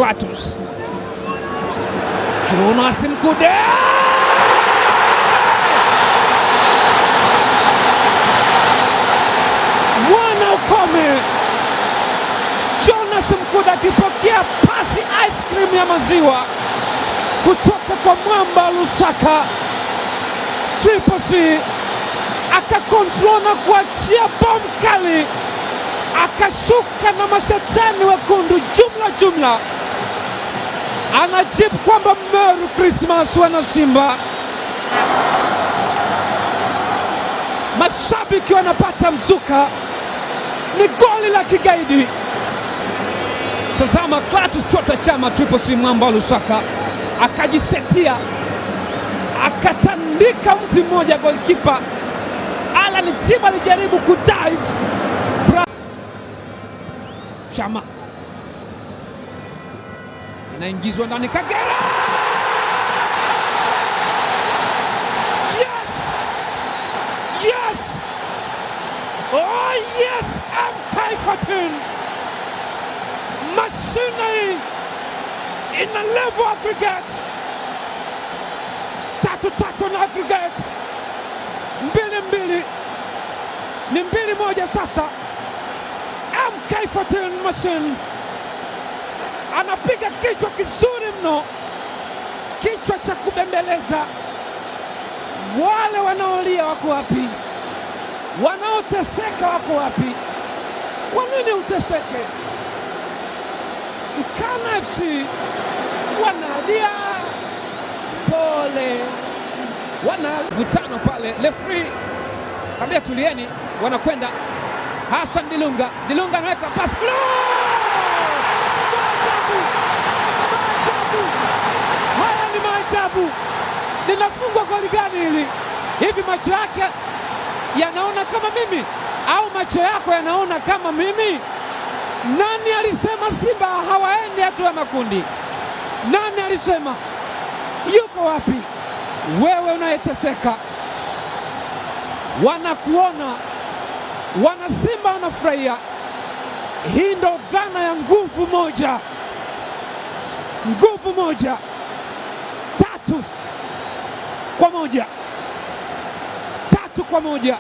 Clatous Jonas Mkude mwana ukome. Jonas Mkude akipokea pasi ice cream ya maziwa kutoka kwa mwamba Lusaka. Triple C akakontrol na kuachia bomu kali, akashuka na mashetani wekundu jumla jumla. Anajibu kwamba Merry Christmas wana Simba. Mashabiki wanapata mzuka, ni goli la kigaidi. Tazama Clatous Chota Chama, Triple C mwamba wa Lusaka akajisetia, akatandika mti mmoja. Goalkeeper Alan Chiba alijaribu kudive. Chama inaingizwa ndani, Kagera! Yes! Yes! Oh yes! MK14 mashine ina level aggregate 3-3 na aggregate 2-2, ni 2-1 sasa. MK14 machine anapiga kichwa kizuri mno, kichwa cha kubembeleza. Wale wanaolia wako wapi? Wanaoteseka wako wapi? Kwa nini uteseke? Nkana FC wanalia pole, wanavutano pale. Referee kaambia tulieni, wanakwenda Hassan Dilunga. Dilunga anaweka pasi kule. Maajabu, maajabu! Haya ni maajabu! Linafungwa goli gani hili? Hivi macho yake yanaona kama mimi au macho yako yanaona kama mimi? Nani alisema Simba hawaendi hatua ya makundi? Nani alisema? Yuko wapi? Wewe unayeteseka, wanakuona, wana Simba wanafurahia. Hii ndo dhana ya nguvu moja, nguvu moja, 3-1, 3-1,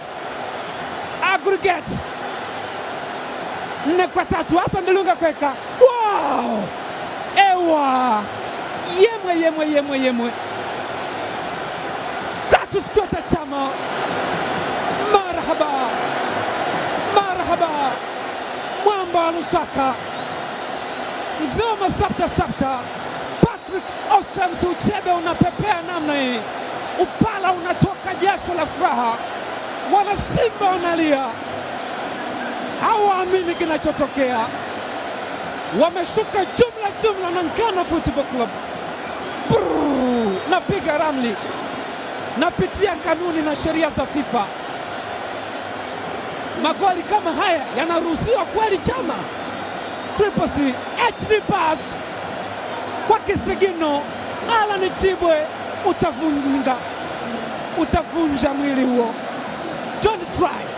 aggregate 4-3. Hassan Dilunga kweka, wow! Ewa yemwe yemwe yemwe yemwe. Clatous Chota Chama, marhaba marhaba, mwamba wa Lusaka, mzee wa masapta sapta. Patrick Osams, uchebe unapepea namna hii, upala unatoka jasho la furaha, wana Simba wanalia, hawaamini kinachotokea. Wameshuka jumla jumla na Nkana Football Club. Brrr, napiga ramli, napitia kanuni na sheria za FIFA. Magoli kama haya yanaruhusiwa kweli Chama? Triple C HD pass kwa kisigino Alan Chibwe, utavunja mwili huo. Don't try.